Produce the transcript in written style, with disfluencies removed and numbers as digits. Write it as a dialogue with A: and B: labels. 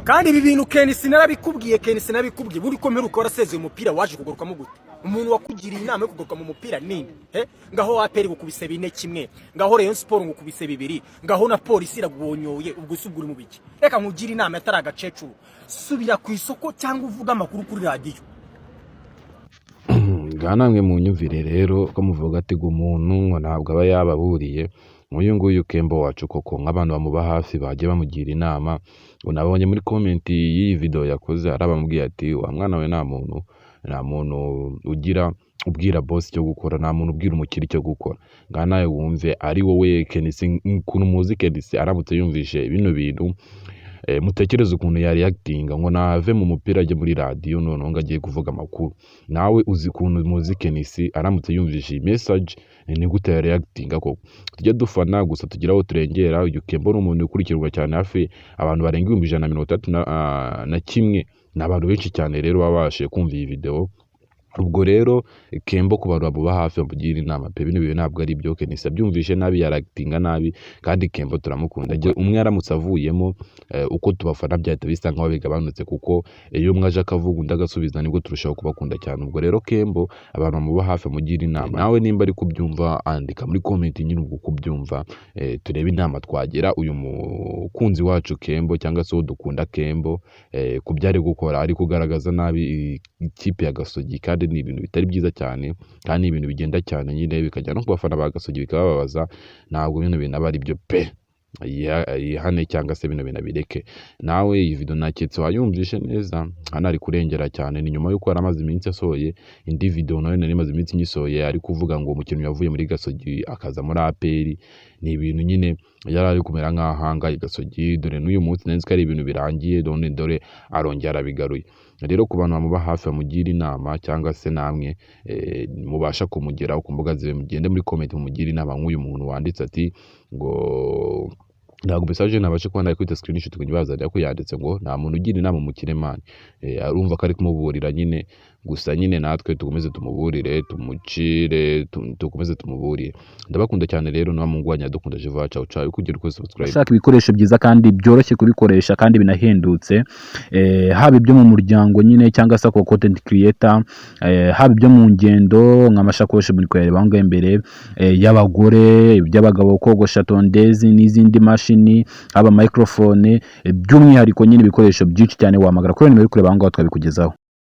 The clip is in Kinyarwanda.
A: Kandi ibi bintu KNC narabikubwiye, KNC narabikubwiye. Buri ko mperuka warasezeye umupira, waje kugarukamo gute? Umuntu wakugiriye inama yo kugaruka mu mupira ninde? He ngaho, APR gukubise 4-1, ngaho Rayon Sport ngukubise 2, ngaho na Polisi iragubonyoye. Ubwo se ubwo uri mu biki? Reka nkugire inama atari agacecuru: subira ku isoko cyangwa uvuge amakuru kuri radiyo.
B: Ngaha namwe munyumvire rero ko muvuga ati ngo umuntu ngo ntabwo aba yababuriye. Nk'uyu nguyu Kembo wacu koko, nk'abantu bamuba hafi bagiye bamugira inama. Ngo nabonye muri comment y'iyi video yakoze hari abamubwiye ati: "Wa mwana we, nta muntu ugira ubwira boss icyo gukora, nta muntu ubwira umukire icyo gukora." Ngaha nawe wumve, ari wowe KNC, ukuntu muzi KNC, aramutse yumvishe bino bintu, mutekereze ukuntu yari actinga, ngo nave mu mupira ajye muri radiyo, noneho ngo agiye kuvuga amakuru. Nawe uzi ukuntu muzi KNC, aramutse yumvishe iyi message, ni gute yari actinga koko? Tujye dufana gusa tugira aho turengera. Uyu Kembo ni umuntu ukurikirwa cyane, hafi abantu barenga 161,000, ni abantu benshi cyane rero baba babashije kumva iyi video. Ubwo rero Kembo, ku bantu bamuba hafi bamugira inama pe, bino bintu ntabwo ari byo. KNC abyumvishe nabi, yaractinga nabi, kandi Kembo turamukunda. Njye umwe aramutse avuyemo, uko tubafana byahita bisa nkaho bigabanutse, kuko iyo umwe aje akavuga undi agasubiza, nibwo turushaho kubakunda cyane. Ubwo rero Kembo, abantu bamuba hafi bamugira inama. Nawe nimba ari kubyumva, andika muri comment nyine ubwo kubyumva, turebe inama twagira uyu mukunzi wacu Kembo, cyangwa se uwo dukunda Kembo, ku byo ari gukora. Ari kugaragaza nabi ikipe ya Gasogi, kandi ni ibintu bitari byiza cyane, kandi ni ibintu bigenda cyane nyine bikajya no ku bafana ba Gasogi bikabababaza. Ntabwo bino bintu aba ari byo pe. Yihane cyangwa se bino bintu abireke. Nawe iyi video naketse wayumvishe neza. Hano ari kurengera cyane, ni nyuma y'uko yari amaze iminsi asohoye indi video, nayo nari maze iminsi nyisohoye, ari kuvuga ngo umukinnyi wavuye muri Gasogi akaza muri APR, ni ibintu nyine yari ari kumera nk'aho ahangaye Gasogi. Dore n'uyu munsi nari nzi ko ari ibintu birangiye, none dore arongera arabigaruye. Rero ku bantu bamuba hafi bamugira inama, cyangwa se namwe mubasha kumugeraho ku mbuga ziwe, mugende muri comment mumugire inama. Nk'uyu muntu wanditse ati ngo ntabwo message nabashe kuba nakwita screenshot ngo nyibazanire, ko yanditse ngo nta muntu ugira inama umukire man. Arumva ko ari kumuburira nyine. Gusa nyine natwe tukomeze tumuburire, tumucire, tukomeze tumuburire. Ndabakunda cyane rero, niba mungwanya dukunda Jiva. Ciao ciao, kugira uko subscribe.
C: Ushaka ibikoresho byiza kandi byoroshye kubikoresha kandi binahendutse, haba ibyo mu muryango nyine cyangwa se ku content creator, haba ibyo mu ngendo nk'amashakoshi muri kuyareba aho ngaho imbere, y'abagore, iby'abagabo, kogosha, tondeuse n'izindi mashini, haba microphone, by'umwihariko nyine ibikoresho byinshi cyane, wahamagara kuri nimero uri kureba aho ngaho twabikugezaho.